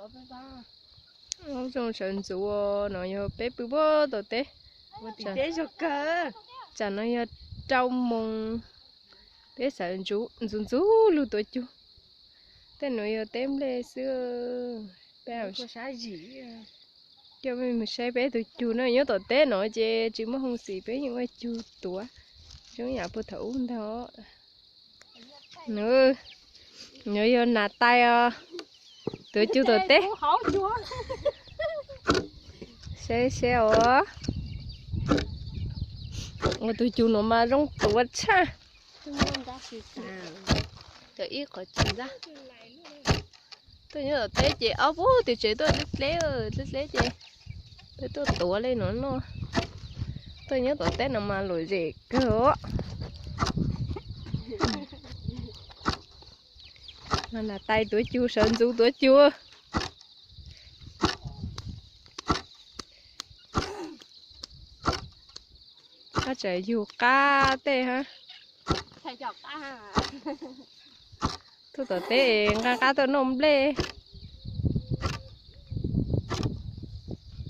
Zoo sawv ntxuv no yog peb pw puag tom teb. Tsam no yog rau moos, peb sawv ntxuv ntxuv lug tuav cug. Tej nuav yog teb nplej xwb. Peb coj mej mus saib peb tug cug no nyob tom teb no ces tsis muaj hoo xim peb yeej ua cug tuav zoo yam puag thaum ub ntag. Nws yog nas tais os, tuav cug tom teb. Saib seb os, ua tug cug no mas zoo tuav tshaj. Cov ib qhov cug ntag. Tuaj nyob tom teb ces ob pug tim tsev tuaj dleb dleb, dleb dleb ces peb tuaj tuav li no noj. Tuaj nyob tom teb no mas lom zem kawg os. Nas tais tuav cug, sawv ntxuv tuav cug. Qab tseem yug qab tej hab. Tuaj tom teb nqa qab tuaj noj nplej.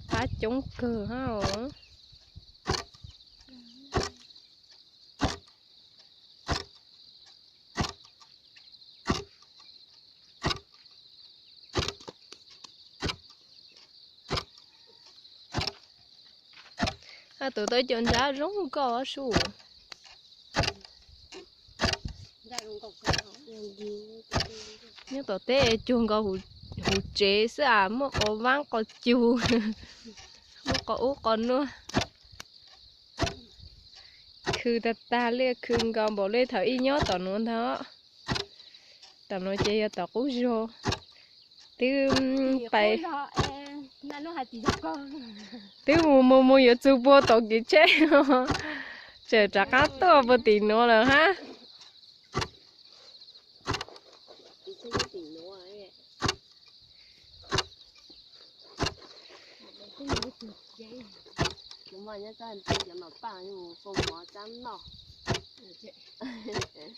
Qab coob kawg hab os. Hab tuav tau cov ntsab zoo nkauj su. Nyob tom teb cuag nkaus huv tsev xwb as, muaj qos vaab qos cug, muaj qos ub qos nuav. Khw tag tag li, khw nkaus npaum li thaum ub nyob tom nuav ntag. Tom nuav ces yog tom qub zog. Twb pais, twb mus mus mus yuav txug puag tom kev tsheb, tseem rov qab tuaj puag tim nuav lawm hab. Cov nom paj mus foo mov tsab noj.